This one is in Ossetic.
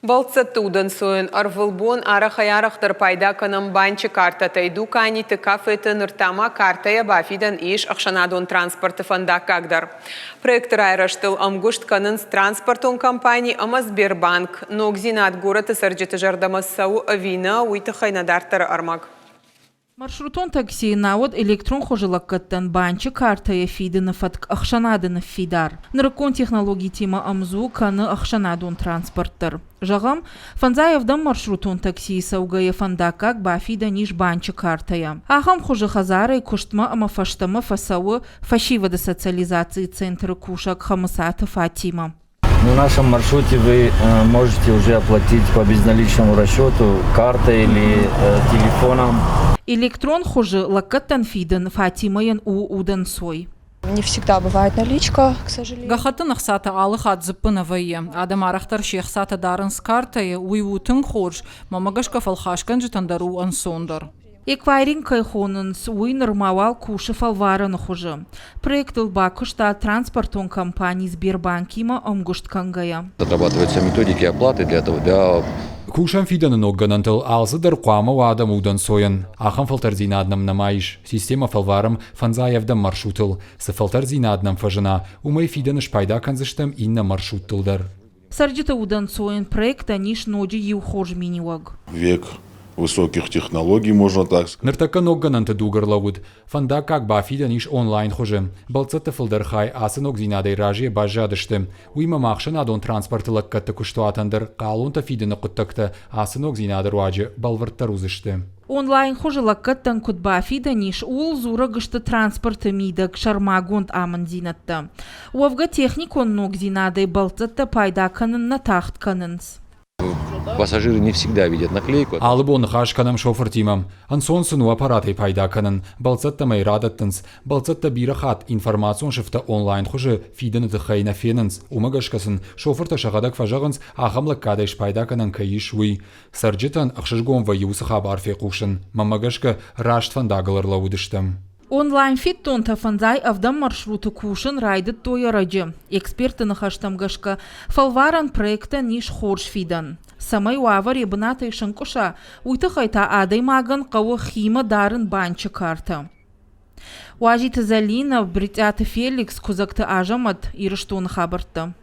Бӕлццӕтты удӕнцойӕн ӕрвылбон арӕхӕй-арӕхдӕр пайда кӕнӕм банчы картӕтӕй, дуканиты, кафеты, ныр та ма картӕйӕ бафидӕн ис ӕхсӕнадон транспорты фӕндаггаг дӕр. Проекты райрӕзтыл ӕмгуыст кӕнынц транспортон компани ӕмӕ Сбербанк. Ногдзинад горӕты цӕрджыты зӕрдӕмӕ цӕуы ӕви нӕ, уый тыххӕй нӕ дарддӕры ӕрмӕг. Маршрутон таксийы науӕд электрон хуызы лӕггӕдтӕн банчы картӕйӕ фидыны фӕтк ӕхсӕнады ныффидар. Нырыккон технологитимӕ ӕмдзу кӕны ӕхсӕнадон транспорт дӕр. Зӕгъӕм, фӕндзай ӕвдӕм маршрутон таксийы цӕугӕйӕ фӕндаггаг бафидӕн ис банчы картӕйӕ. Ахӕм хуызы хӕдзарӕй куыстмӕ ӕмӕ фӕстӕмӕ фӕцӕуы фӕсивӕды социализацийы центры кусӕг Хӕмыцаты Фатимӕ. На нашем маршруте вы можете уже оплатить по безналичному расчету картой или телефоном. Электрон хуызы лӕггӕдтӕн фидын Фатимӕйӕн у удӕнцой. Не всегда бывает наличка, к сожалению. Гӕххӕттын ӕхцатӕ алы хатт дзыппы нӕ вӕййы. Адӕм арӕхдӕр се хцатӕ дарынц картӕйы, уый у тынг хорз, мӕнмӕ гӕсгӕ фӕлхасгӕнджытӕн дӕр у ӕнцондӕр. Эквайринг кӕй хонынц, уый нырма уал кусы фӕлварӕны хуызы. Проектыл бакуыста транспортон компани Сбербанк-имӕ ӕмгуыст кӕнгӕйӕ. Отрабатываются методики оплаты для этого, для Кусӕн фидӕны ног гӕнӕнтыл алцыдӕр хъуамӕ уа адӕмы удӕнцойӕн. Ахӕм фӕлтӕрддзинад нӕм нӕма ис. Системӕ фӕлварӕм фӕндзай ӕвдӕм маршрутыл. Цы фӕлтӕрддзинад нӕм фӕзына, уымӕй фидӕны спайда кӕндзыстӕм иннӕ маршруттыл дӕр. Цӕрджыты удӕнцойӕн проектӕн ис ноджы иу хорз миниуӕг. Век высоких технологий, можно так сказать. Ныртӕккӕ ног гӕнӕнты дуг ӕрлӕууыд. Фӕндаггаг бафидӕн ис онлайн хуызы. Бӕлццӕтты фылдӕр хай ацы ногдзинадӕй разыйӕ баззадысты. Уыимӕ ма ӕхсӕнадон транспорты лӕггӕдты куыстуатӕн дӕр хъалонтӕ фидыны хъуыддӕгтӕ ацы ногдзинады руаджы бӕлвырддӕр уыдзысты. Онлайн хуызы лӕггӕдтӕн куыд бафидӕн ис, ууыл дзурӕг сты транспорты мидӕг сӕрмагонд амынддзинӕдтӕ. Уӕвгӕ техникон ногдзинадӕй бӕлццӕттӕ пайда кӕнын нӕ тагъд кӕнынц. Пассажиры не всегда видят наклейку. Алы бон ныхас кӕнӕм шофыртимӕ. Ӕнцон сын у аппаратӕй пайда кӕнын. Бӕлццӕттӕм ӕй радӕттынц. Бӕлццӕттӕ бирӕ хатт информацион сыфтӕ онлайн хуызы фидыны тыххӕй нӕ фенынц. Уымӕ гӕсгӕ сын шофыртӕ сӕхӕдӕг фӕзӕгъынц, ахӕм лӕггадӕй спайда кӕнӕн кӕй ис, уый. Цӕрджытӕн ӕхсызгон вӕййы уыцы хабар фехъусын. Мӕнмӕ гӕсгӕ, раст фӕндагыл ӕрлӕууыдыстӕм. Онлайн-фиддонтӕ фӕндзай ӕвдӕм маршруты кусын райдыдтой ӕрӕджы. Экспертты ныхӕстӕм гӕсгӕ, фӕлварӕн проектӕн ис хорз фидӕн. Цӕмӕй уавӕр йӕ бынатӕй сӕнкъуыса, уый тыххӕй та адӕймагӕн хъӕуы химӕ дарын банчы картӕ. Уазиты Зӕлинӕ, Брытъиаты Феликс, Куыдзӕгты Азӕмӕт, Ирыстоны хабӕрттӕ.